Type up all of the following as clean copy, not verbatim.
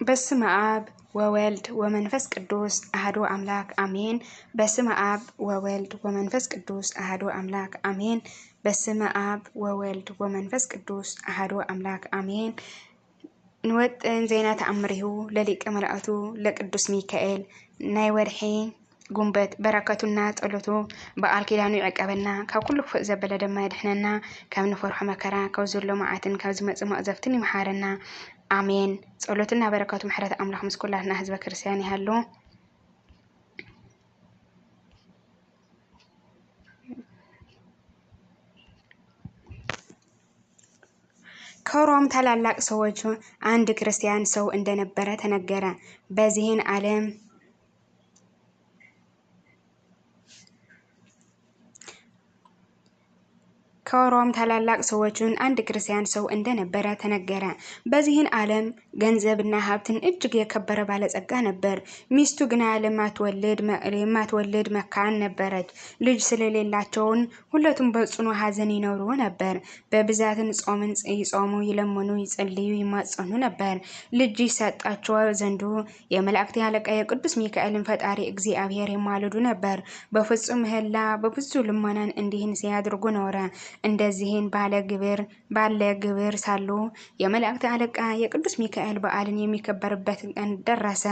በስመ አብ ወወልድ ወመንፈስ ቅዱስ አሐዱ አምላክ አሜን። በስመ አብ ወወልድ ወመንፈስ ቅዱስ አሐዱ አምላክ አሜን። በስመ አብ ወወልድ ወመንፈስ ቅዱስ አሐዱ አምላክ አሜን። ንወጥን ዜና ተኣምሪሁ ለሊቀ መላእክቱ ለቅዱስ ሚካኤል። ናይ ወርሒ ጉንበት በረከቱና ጸሎቱ በቃል ኪዳኑ ይዕቀበና፣ ካብ ኩሉ ክፉእ ዘበለ ድማ የድሕነና፣ ካብ ንፈርሖ መከራ፣ ካብ ዘሎ መዓትን ካብ ዝመፅእ መቕዘፍትን ይምሓረና። ኣሜን። ጸሎትና በረከቱ ምሕረት ኣምላኽ ምስ ኩላትና ህዝበ ክርስቲያን ይሃሉ። ከሮም ታላላቅ ሰዎች አንድ ክርስቲያን ሰው እንደነበረ ተነገረ። በዚህን ዓለም ከሮም ታላላቅ ሰዎችን አንድ ክርስቲያን ሰው እንደነበረ ተነገረ። በዚህን ዓለም ገንዘብና ሀብትን እጅግ የከበረ ባለጸጋ ነበር። ሚስቱ ግና የማትወልድ መካን ነበረች። ልጅ ስለሌላቸውን ሁለቱም በጽኑ ሐዘን ይኖሩ ነበር። በብዛትን ጾምን ይጾሙ፣ ይለምኑ፣ ይጸልዩ፣ ይማጸኑ ነበር። ልጅ ይሰጣቸው ዘንዱ የመላእክት አለቃ የቅዱስ ሚካኤልን ፈጣሪ እግዚአብሔር ይማልዱ ነበር። በፍጹም ምህላ በብዙ ልመናን እንዲህን ሲያደርጉ ኖረ። እንደዚህን ባለ ግብር ሳሉ የመላእክት አለቃ የቅዱስ ሚካኤል በዓልን የሚከበርበት ቀን ደረሰ።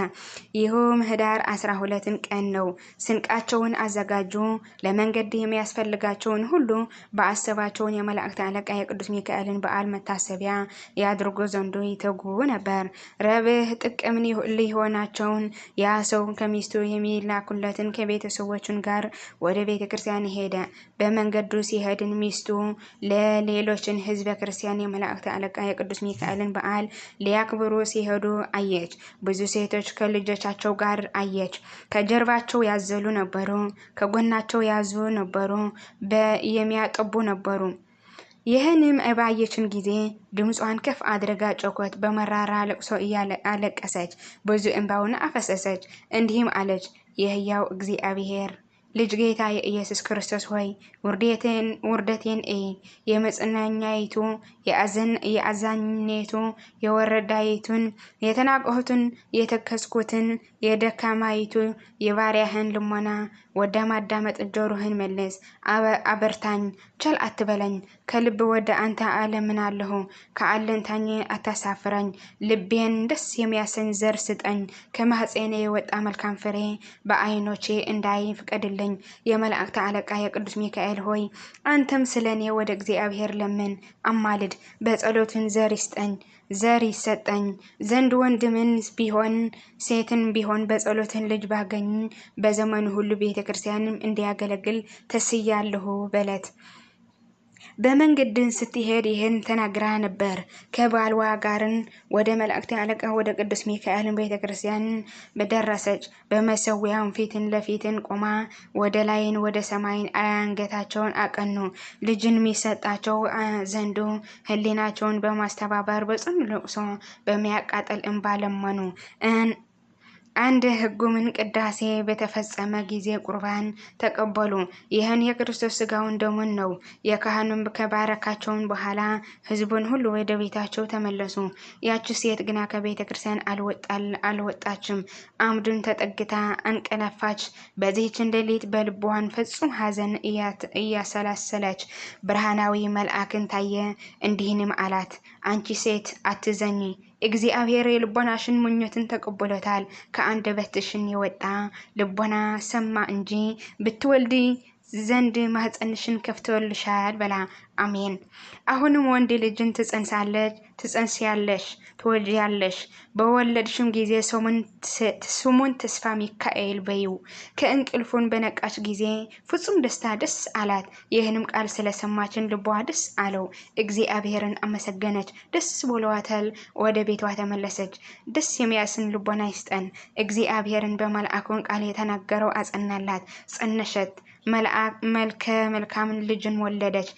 ይህም ህዳር 12 ቀን ነው። ስንቃቸውን አዘጋጁ። ለመንገድ የሚያስፈልጋቸውን ሁሉ በአሰባቸውን የመላእክት አለቃ የቅዱስ ሚካኤልን በዓል መታሰቢያ ያድርጉ ዘንዱ ይተጉ ነበር። ረብህ ጥቅምን ሊሆናቸውን ያ ሰው ከሚስቱ የሚላኩለትን ከቤተሰቦቹን ጋር ወደ ቤተ ክርስቲያን ሄደ። በመንገዱ ሲሄድን ሚስቱ ለሌሎችን ህዝበ ክርስቲያን የመላእክት አለቃ የቅዱስ ሚካኤልን በዓል ሊያክብሩ ሲሄዱ አየች። ብዙ ሴቶች ከልጆቻቸው ጋር አየች። ከጀርባቸው ያዘሉ ነበሩ፣ ከጎናቸው ያዙ ነበሩ፣ የሚያጠቡ ነበሩ። ይህንም ባየችን ጊዜ ድምጿን ከፍ አድርጋ ጮኸች፣ በመራራ ለቅሶ አለቀሰች፣ ብዙ እንባውን አፈሰሰች። እንዲህም አለች፦ የሕያው እግዚአብሔር ልጅ ጌታ የኢየሱስ ክርስቶስ ሆይ፣ ውርደቴን እይ። የመጽናኛይቱ፣ የአዛኝነቱ፣ የወረዳይቱን፣ የተናቅሁትን፣ የተከስኩትን የደካማይቱ የባሪያህን ልመና ወደ ማዳመጥ ጆሮህን መልስ። አበርታኝ፣ ቸል አትበለኝ። ከልብ ወደ አንተ እለምናለሁ። ከአለኝታኝ አታሳፍረኝ። ልቤን ደስ የሚያሰኝ ዘር ስጠኝ። ከማህፀኔ የወጣ መልካም ፍሬ በዓይኖቼ እንዳይ ፍቀድልኝ። የመላእክት አለቃ የቅዱስ ሚካኤል ሆይ፣ አንተም ስለ እኔ ወደ እግዚአብሔር ለምን፣ አማልድ። በጸሎትን ዘር ይስጠኝ ዘር ይሰጠኝ ዘንድ ወንድምን ቢሆን ሴትን ቢሆን በጸሎትን ልጅ ባገኝ በዘመኑ ሁሉ ቤተ ክርስቲያንም እንዲያገለግል ተስያለሁ በለት። በመንገድን ስትሄድ ይህን ተናግራ ነበር። ከባልዋ ጋርን ወደ መላእክት አለቃ ወደ ቅዱስ ሚካኤልን ቤተ ክርስቲያን ደረሰች። በመሰዊያም ፊትን ለፊትን ቆማ ወደ ላይን ወደ ሰማይን አንገታቸውን አቀኑ። ልጅን የሚሰጣቸው ዘንዱ ሕሊናቸውን በማስተባበር በጽኑ ልቅሶ በሚያቃጥል እንባ ለመኑ። አንድ ህጉምን ቅዳሴ በተፈጸመ ጊዜ ቁርባን ተቀበሉ። ይህን የክርስቶስ ስጋውን ደሙን ነው። የካህኑን ከባረካቸውን በኋላ ህዝቡን ሁሉ ወደ ቤታቸው ተመለሱ። ያቺ ሴት ግና ከቤተ ክርስቲያን አልወጣችም። አምዱን ተጠግታ አንቀላፋች። በዚህችን ሌሊት በልቧን ፍጹም ሐዘን እያሰላሰለች ብርሃናዊ መልአክን ታየ። እንዲህንም አላት፦ አንቺ ሴት አትዘኚ፣ እግዚአብሔር የልቦናሽን ምኞትን ተቀብሎታል። ከአንደበትሽን የወጣ ልቦና ሰማ እንጂ ብትወልዲ ዘንድ ማህፀንሽን ከፍቶልሻል በላ። አሜን። አሁንም ወንድ ልጅን ትጸንሳለች ትጸንሲያለሽ፣ ትወልጃለሽ። በወለድሽም ጊዜ ስሙን ተስፋ ሚካኤል በይው። ከእንቅልፉን በነቃች ጊዜ ፍጹም ደስታ ደስ አላት። ይህንም ቃል ስለሰማችን ልቧ ደስ አለው። እግዚአብሔርን አመሰገነች፣ ደስ ብሏታል። ወደ ቤቷ ተመለሰች። ደስ የሚያስን ልቦና ይስጠን። እግዚአብሔርን በመልአኩን ቃል የተናገረው አጸናላት። ጸነሸት፣ መልከ መልካምን ልጅን ወለደች።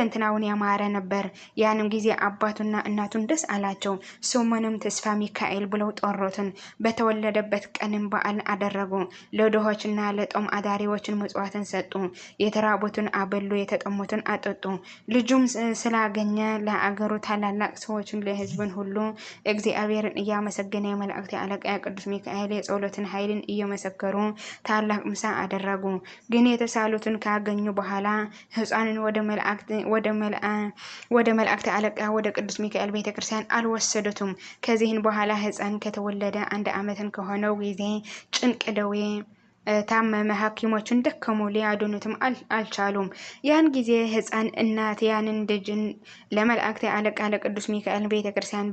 ሁለንተናውን ያማረ ነበር። ያንም ጊዜ አባቱና እናቱን ደስ አላቸው። ስሙንም ተስፋ ሚካኤል ብለው ጠሩትን። በተወለደበት ቀንም በዓል አደረጉ። ለድሆችና ለጦም አዳሪዎችን ምጽዋትን ሰጡ። የተራቡትን አበሉ፣ የተጠሙትን አጠጡ። ልጁም ስላገኘ ለአገሩ ታላላቅ ሰዎችን ለሕዝብን ሁሉ እግዚአብሔርን እያመሰገነ የመላእክት አለቃ ቅዱስ ሚካኤል የጸሎትን ኃይልን እየመሰከሩ ታላቅ ምሳ አደረጉ። ግን የተሳሉትን ካገኙ በኋላ ሕፃንን ወደ መላእክት አለቃ ወደ ቅዱስ ሚካኤል ቤተ ክርስቲያን አልወሰዱትም። ከዚህን በኋላ ሕፃን ከተወለደ 1 ዓመትን ከሆነው ጊዜ ጭንቅ ደዌ ታመመ። ሐኪሞችን ደከሙ፣ ሊያድኑትም አልቻሉም። ያን ጊዜ ሕፃን እናት ያንን ልጅን ለመላእክት አለቃ ለቅዱስ ሚካኤል ቤተ ክርስቲያን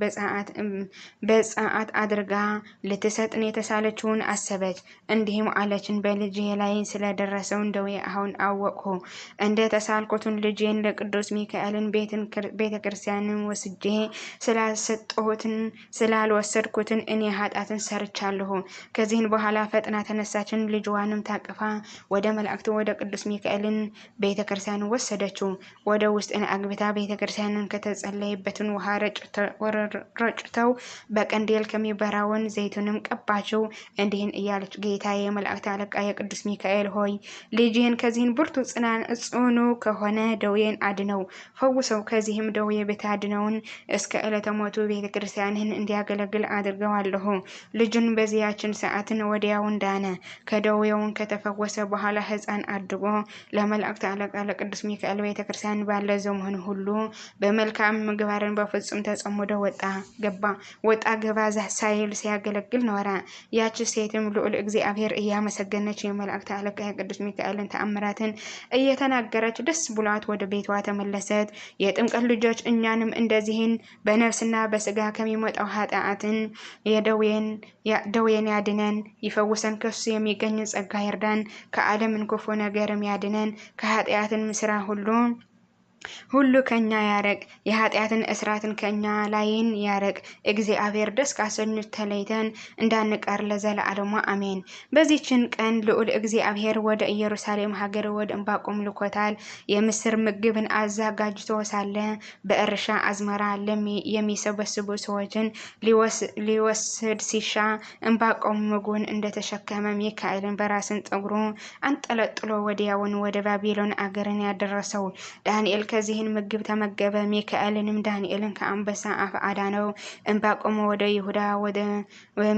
በጸአት አድርጋ ልትሰጥን የተሳለችውን አሰበች። እንዲህም አለችን፣ በልጄ ላይ ስለደረሰውን ደዌ አሁን አወቅሁ። እንደ ተሳልኩትን ልጄን ለቅዱስ ሚካኤልን ቤተ ክርስቲያንን ወስጄ ስላልሰጠሁትን ስላልወሰድኩትን እኔ ኃጢአትን ሰርቻለሁ። ከዚህን በኋላ ፈጥና ተነሳችን፣ ልጅዋንም ታቅፋ ወደ መላእክቱ ወደ ቅዱስ ሚካኤልን ቤተ ክርስቲያን ወሰደችው። ወደ ውስጥን አግብታ ቤተ ክርስቲያንን ከተጸለየበትን ውሃ ረጭተው በቀንዴል ከሚበራውን ዘይቱንም ቀባችው። እንዲህን እያለች ጌታ የመላእክት አለቃ የቅዱስ ሚካኤል ሆይ ልጅህን ከዚህን ብርቱ ጽኑ ከሆነ ደዌን አድነው፣ ፈውሰው። ከዚህም ደዌ ብታድነውን እስከ ዕለተ ሞቱ ቤተ ክርስቲያንህን እንዲያገለግል አድርገዋለሁ። ልጁን በዚያችን ሰዓትን ወዲያውን ዳነ። ከደዌውን ከተፈወሰ በኋላ ሕፃን አድጎ ለመላእክት አለቃ ለቅዱስ ሚካኤል ቤተ ክርስቲያን ባለ ዘመን ሁሉ በመልካም ምግባርን በፍጹም ተጸምዶ ወጣ ገባ ወጣ ገባ ሳይል ሲያገለግል ኖረ። ያች ሴትም ልዑል እግዚአብሔር እያመሰገነች የመላእክት አለቃ የቅዱስ ሚካኤልን ተአምራትን እየተናገረች ደስ ብሏት ወደ ቤቷ ተመለሰች። የጥምቀት ልጆች እኛንም እንደዚህን በነፍስና በስጋ ከሚመጣው ኃጢአትን የደዌን ያድነን፣ ይፈውሰን፣ ከሱ የሚገኝ ጸጋ ይርዳን፣ ከዓለምን ክፉ ነገርም ያድነን፣ ከኃጢአትን ስራ ሁሉ ከኛ ያረቅ፣ የኃጢአትን እስራትን ከኛ ላይን ያረቅ። እግዚአብሔር ደስ ካሰኙት ተለይተን እንዳንቀር ለዘላለሙ አሜን። በዚችን ቀን ልዑል እግዚአብሔር ወደ ኢየሩሳሌም ሀገር ወደ ዕንባቆም ልኮታል። የምስር ምግብን አዘጋጅቶ ሳለ በእርሻ አዝመራ የሚሰበስቡ ሰዎችን ሊወስድ ሲሻ ዕንባቆም ምግቡን እንደተሸከመ ሚካኤልን በራስን ጠጉሩ አንጠለጥሎ ወዲያውን ወደ ባቢሎን አገርን ያደረሰው። ዳንኤል ከዚህን ምግብ ተመገበ። ሚካኤልንም ዳንኤልን ከአንበሳ አፍ አዳነው። ዕንባቆም ወደ ይሁዳ ወደ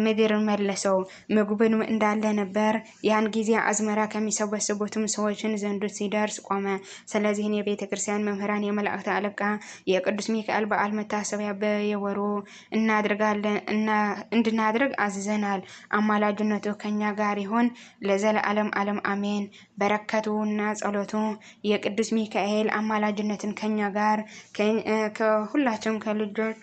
ምድር መለሰው። ምግቡንም እንዳለ ነበር። ያን ጊዜ አዝመራ ከሚሰበስቡትም ሰዎችን ዘንዱ ሲደርስ ቆመ። ስለዚህን የቤተ ክርስቲያን መምህራን የመላእክት አለቃ የቅዱስ ሚካኤል በዓል መታሰቢያ በየወሩ እናድርጋለን እንድናድርግ አዝዘናል። አማላጅነቱ ከኛ ጋር ይሁን ለዘለዓለም ዓለም አሜን። በረከቱና ጸሎቱ የቅዱስ ሚካኤል አማላጅነትን ከኛ ጋር ከሁላችንም ከልጆች